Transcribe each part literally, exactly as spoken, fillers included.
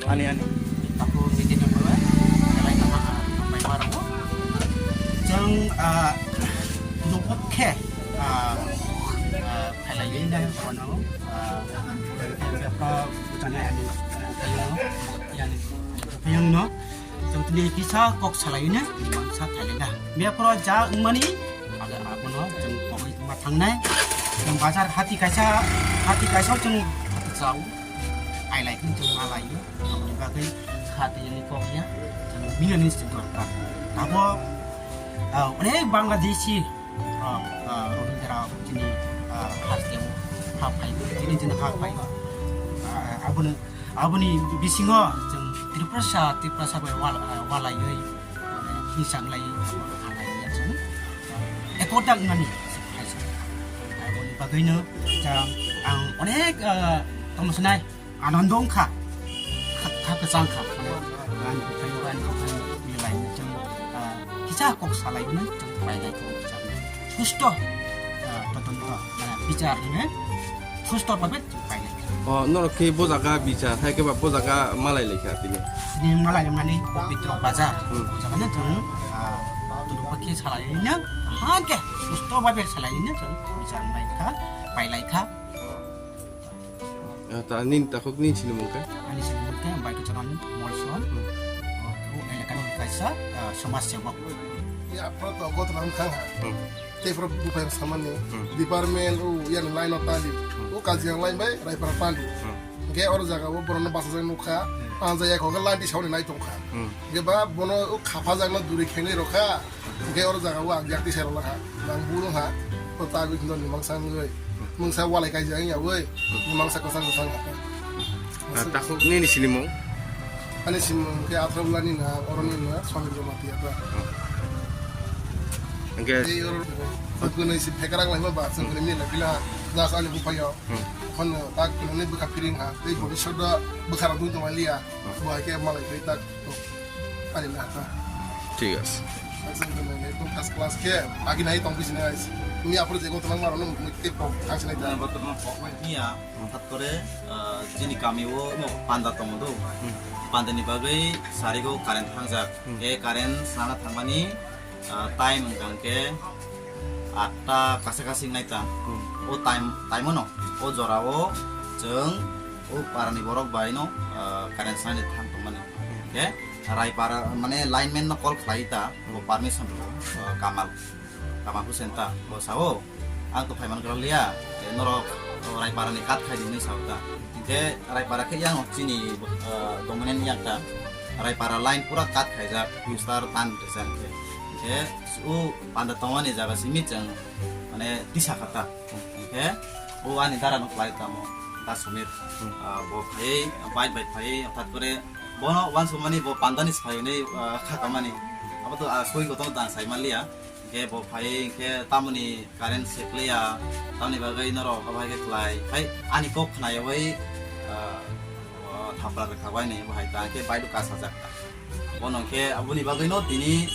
Ani, ani. Aku titi dulu, eh. Lain apa? Sampai parah. Jeng, ah, nukut ke, ah, ah, khalai ini dah, kono, ah, apa, bukan ani, ah, yang, yang no. Chwng tini kisa kok salai ne, mangsa thailai da. Bia phoro ja wngmani, aga abono chwng kogwi ma thangnai. Chwng bazar hati kaisa, hati kaisa chwng hati chao. Ailai khe chwng ma lai. Aboni bagwi hati ni kok ya, chwng bini ni chwng dorkar. Abo, ah, onek Bangladeshi, ah, ah, Rohingya rok chini, ah, hasteo ha phai, chini chini ha phai. Ah, abono Aboni bisingo chwng Tiprasa, Tiprasa bai wal-, walaiwi, mane, hisang lai, halai ya chwng. Ekota wngnani, aboni bagwino chwng ang onek, ah, tongsinai, anondo wngkha, kha, kha kwchang kha, mane, ani buphai, ani buphai, milai, chwng, ah, kisa kok salai hwnwi chwng pailai tongo, chwng susto, ah, todonto, mane, bichar hwnwi susto bhabe. O, norok khe bo jaga bichar, hai khe ba bo jaga malai lai kha tini. Tini malai mani Pabitro Bazar. Hmm. O jaga no chwng, ah, tuluba khe salai no, ha khe susto bhabe salai no chwng bichar lai kha, pai lai kha. Ah, ta nin takhuk nin sinimung khe? Ani sinimung khe Baitucharan Molsom. Hmm. O, o elaka ni kaisa, ah, somaj sebok. Ya, proto gotram khang ha. Hmm. Tei phoro buphai samani Hmm. department o yang line o tali. Hmm. O Kaziang line bai Raipara tali. Hmm. Hingke oro jaga o borok no bachajak nukha. Hmm. Ang jaya kho khe line tisao ni nai tongkha. Hmm. Hingke ba bono o khapha jak no duri khenwi rokha. Hingke oro jaga o ang yak tisai rok lakha. Bang buro ha. O ta gwi khindon ni mangsa wngwi. Mungsa walai kaijak wng ya wi. Ni mangsa kwchang kwchang ha. Ah, takhuk nini sinimung? Ani sinimung khe Athraulani na, oroni na, Sonindra Mati ata. Hingke Tei oro, kwnwi si phekarak laima ba, chwng kwnwi mila pila, das ani buphai yo. Hmm. Khon tak kwnwi bwkha piring ha, tei bhobishyot do bwkha rok dun tongma liya. Hmm. Bo hai khe malai khe tak, ani na ta. Thik ase. Chwng kwnwi ekdom first class khe, agi nai tong bisi nai. Tumi aphuru je gotong ma rok no, tei pok thang sinai ta. Bottom pok mai niya. Hwnkhe, ah, chini kami o no panda tongo do. Hmm. Panda ni bagwi sarigo current thangjak. Hmm. E current sana thangmani, ah, time wngkha hwnkhe atta kaisa kaisa wngnai ta. Hmm. O time, time o no, o jora o chwng o para ni borok bai no, ah, current sana thang tongmani. Hmm. Hwnkhe Raipara mane lineman no call khlai ta, o permission rw, ah, Kamal. Kamal Hussein ta, bo sao, ang to phaiman gra liya, eh, norok, oh, Raipara ni cut khai di hinwi sao ta. Hingke Raipara khe yang chini, eh, dominant yang ta. Raipara line pura cut khaijak, booster tan rijak khe. Hingke o panda tongmani jaga simi chwng, mane tisa kha ta. Hingke o ani dara no khlai tamo, ta Sumit. Hmm. Ah, bo phai, bike bai phai, hothat kore bono wansukmani bo panda ni sphai hwnwi, ah, kha kamani. Abo to, ah, soi kotor dan sai man liya. Hingke bo phai hingke tamoni current sekliya, tamoni bagwi norok abo hai khe khlai. Hai ani kok khnayawi, ah, ah, thapra rwkha bai ni bo hai ta hingke baidu kasajak ta. Bono hingke aboni bagwino tini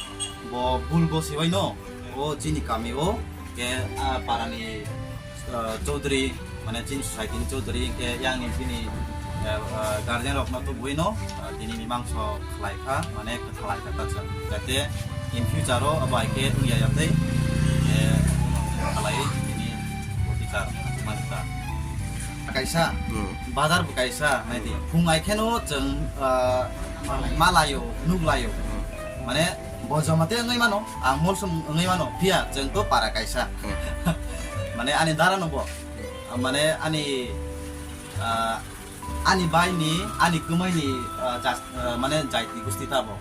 bo bul bo sibaino o chini kami o hingke, ah, parani ah, Chaudhary, mane chini society ni Chaudhary, hingke yang ni bini, ah, ah, guardian rok no tubui no, ah, tini mimangso khlai kha, mane kwthalai kha ta chwng. Jate in future o abo hai khe wngya ya tei, eh, khalai tini bichar man kha. Kaisa, Hmm. bazar bo kaisa, nai di. Phung ai kheno chwng, ah, malayo, nuglayo. Hmm. Mane bo joma te wngwi mano, ang molsom wngwi mano, phiya chwng to para kaisa. Hmm. Mane ani dara no bo. Mane ani, ah, ani bai ni, ani kwmai ni, ah, jas-, ah, mane jaiti gusti ta bo.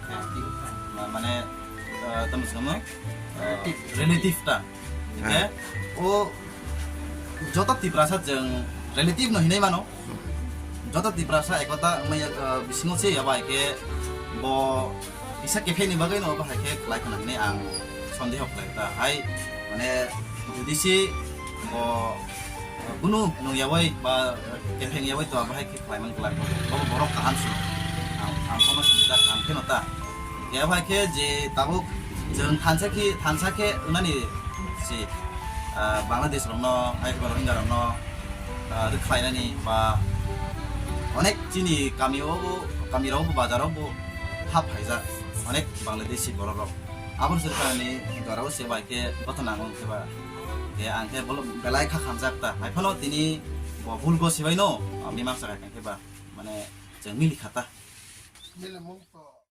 Ma-, mane, ah, tamo se tamo, ah, Relative. relative ta. Hingke Ah. o joto Tiprasa chwng relative no hinwi mano. Joto Tiprasa ekota wngmaya, ah, bisingo se abo hai khe bo kisa kepheni bagwi no abo hai khe khlai khna hinwi ang sondeho khlai ta. Hai mane jodi se bo kunu nung yawi ba kepheng yawi to abo hai khe khlai man kwlai. Bo borok kaham se. Ang, ang bono sinijak ang kheno ta. Khe abo hai khe je tabuk chwng thansa khe, thansa khe wngnani se, ah, Bangladesh rokno, hai khe ba Rohingya rokno, ah, rwkhlainani ba onek chini kamio bo, kamirok bo, bazarok bo hap phaijak onek Bangladeshi borok rok. Aboni sori kanani dora o se bai khe botha nango hwnkhe ba. Khe ang khe bolo belai kha khamjak ta. Hai phano tini bo bhul go sibai no, ah, mimang sakai khe ba. Mane chwng mili khata. Mili mo.